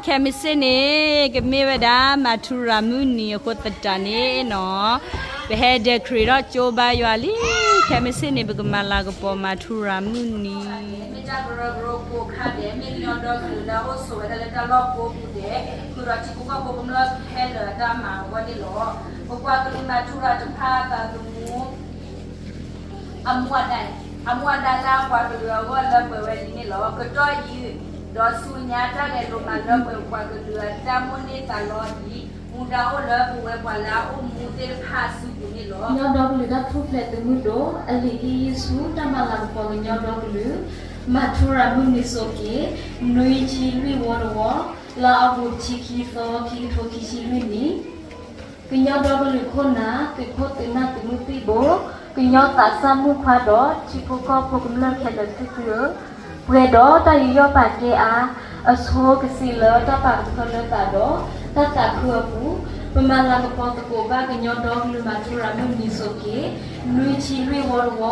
ခဲမုၢ်ဆ့ၣ်န့ၣ် ကမ့ၢ်ဝဲဒၣ်မၤထူရၤမုၢ်နံၤအဃိသတးန့ၣ်နီၤ, ပဟဲ decorate ထီၣ်ကၠိဘါယွၤလံ. ခဲမုၢ်ဆ့ၣ်န့ၣ် ပကမၤလၤကပီၤမၤထူရၤမုၢ်နံၤ မ့ၢ်တၢ်ကရၢကရိကိးခါဒဲး မ့ၢ်ကညီဒီကလုာ်လၢအအိၣ်ဆိးဝဲဒၣ်လၢတၢ်လီၢ်ကိးပူၤဒဲး ဃုာ်ဒီးထံဖိကီၢ်ဖိကမျၢၢ်ခဲလၢာ်အတၢ်မၤအဂီၢ်န့ၣ်လီၤ. ပပှၤကလုာ်မၤထူရၤတဖၣ်အသးသမူ အမူအဒါ, အမူအဒါလၢအပှၤကလုာ်အဂီၢ်လၢပှဲၤဝဲလံန့ၣ်လီၤ. ကတီၢ်အံၤ ဒီးဆူညါတၢ်ဂဲၤလိာ်မၤလၢပှဲၤပှၤကလုာ်အတၢ်မိၣ်န့ၢ်သးလီအံၤ မူဒါအိၣ်လၢပဝဲပှၤလၢအအိၣ်မူသ့ၣ်တဖၣ်အစုပူၤန့ၣ်လီၤ. ကညီဒီကလုာ်တၢ်ထူၣ်ဖျဲးသုးမုၢ်ဒိၣ် အလံာ်က့ယ့ၣ်ဆူ တၢ်မၤလၤကပီၤကညီဒီကလုာ် မၤထူရၤမုၢ်နံၤစိးက့ၤ နွံဆံလွံၢ်ဝီတဝီ လါအီကူးတဆံခံသီ ခံကထိခံဆံလွံၢ်နံၣ် ကညီဒီကလုာ်ခိၣ်နၢ် သုးခိၣ်သုးနၢ်သုးမုၢ်သံၣ်ဘိ, ကညီသးစၢ်မုၣ်ခွါဒီးထံဖိကီၢ်ဖိကမျၢၢ်ခဲလၢာ်သ့ၣ်သုဧၢ, ပှဲၤဒီးတၢ်ယူးယီၣ်ပာ်ကဲအါ အဆိကစံးလၢတၢ်ပာ်ကဖၢလၢသးဒီး တၢ်သးခုအပူၤ, ပမၤလၤကပီၤသကိးဘၣ်ကညီဒီကလုာ်မၤထူရၤမုၢ်နံၤစိးက့ၤ နွံဆံလွံၢ်ဝီတဝီ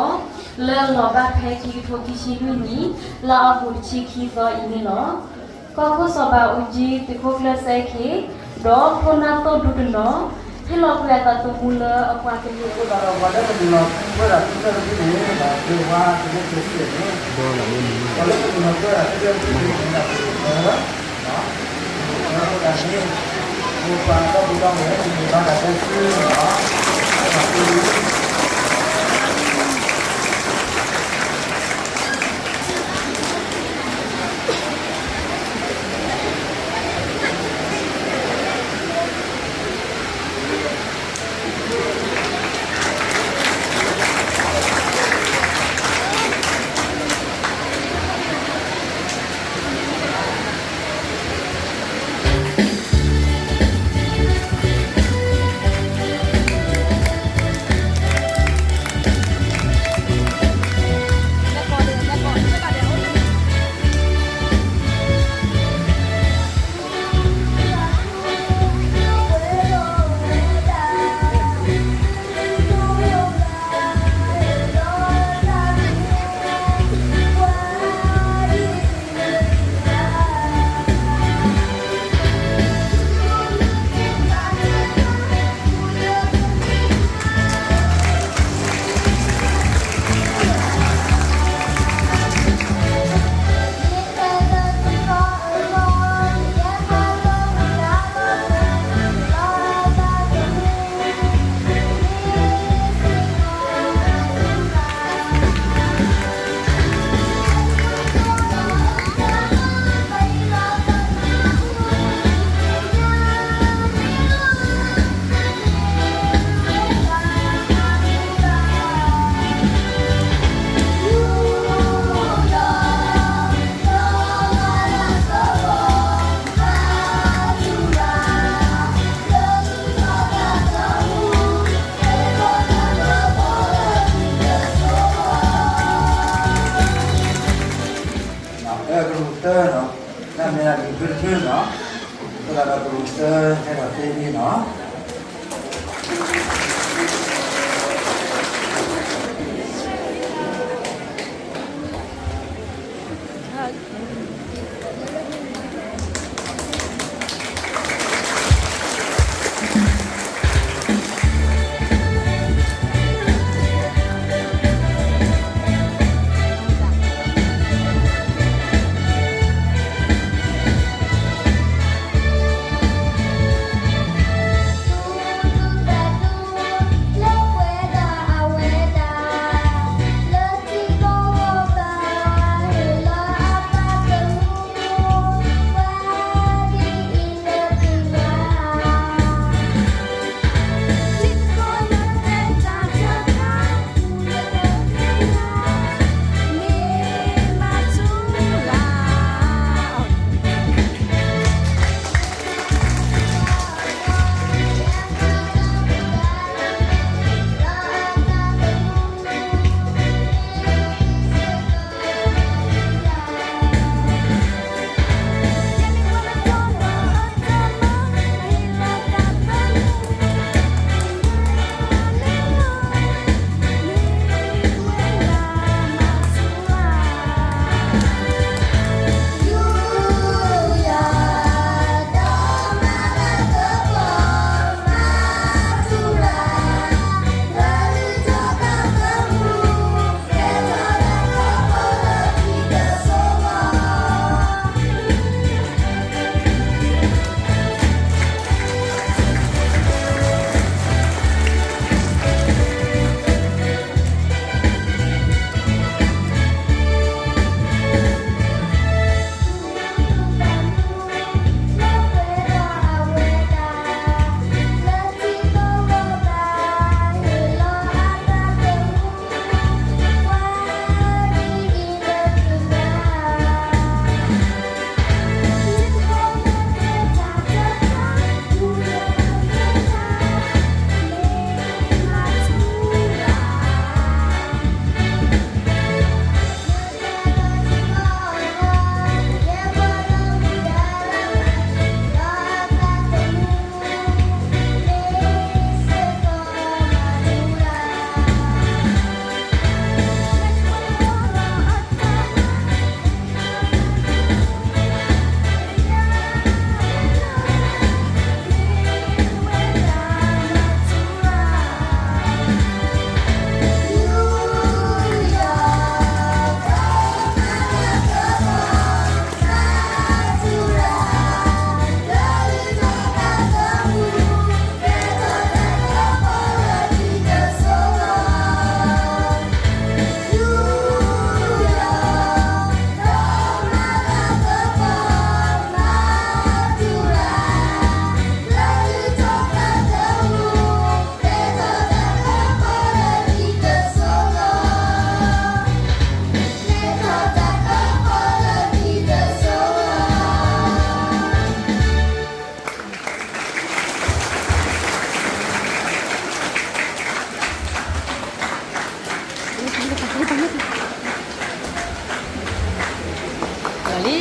လၢအလီၤဘၣ်ဖဲခံကထိခံဆံလွံၢ်နံၣ် လါအီကူးတဆံခံသီအံၤန့ၣ်လီၤ. ကီၢ်ခိၣ်စီၤဘးအူကၠံ သုးခိၣ်ကျၢၢ်စဲခ့ ဒီးခိၣ်နၢ်သိၣ်ဒူတနီၤ ဟ့ၣ်လီၤကွံာ်အသးသမူလၢအပှၤကလုာ် အဃိသတးဒီး ပှၤလၢတနုာ်လီၤကွဲးတၢ်သ့ၣ်တဖၣ်န့ၣ် ဘၣ်ဃ့ဝါ သုးခိၣ်ကျၢၢ်စဲခ့န့ၣ် ပှၤလၢတနုာ်လီၤကွဲးတၢ်သ့ၣ်တဖၣ်န့ၣ် ဘၣ်ဃ့ဝါ အဃိသတးန့ၣ် ပပှၤဒီပုၢ်ဒီဝဲၢ်န့ၣ် ဘၣ်တၢ်တဲဆူ ကရူၢ်သၢနီၤ, တၢ်မ့ၢ်ဒၣ်ကရူၢ်သၢနီၤ, တၢ်မ့ၢ်ဒၣ်ကရူၢ်သၢ ဟဲဒီးသ့န့ၣ်နီၤ.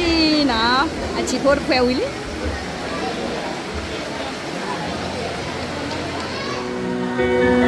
နီၤ, အဆံးဖိတခွဲးဝံၤလံ.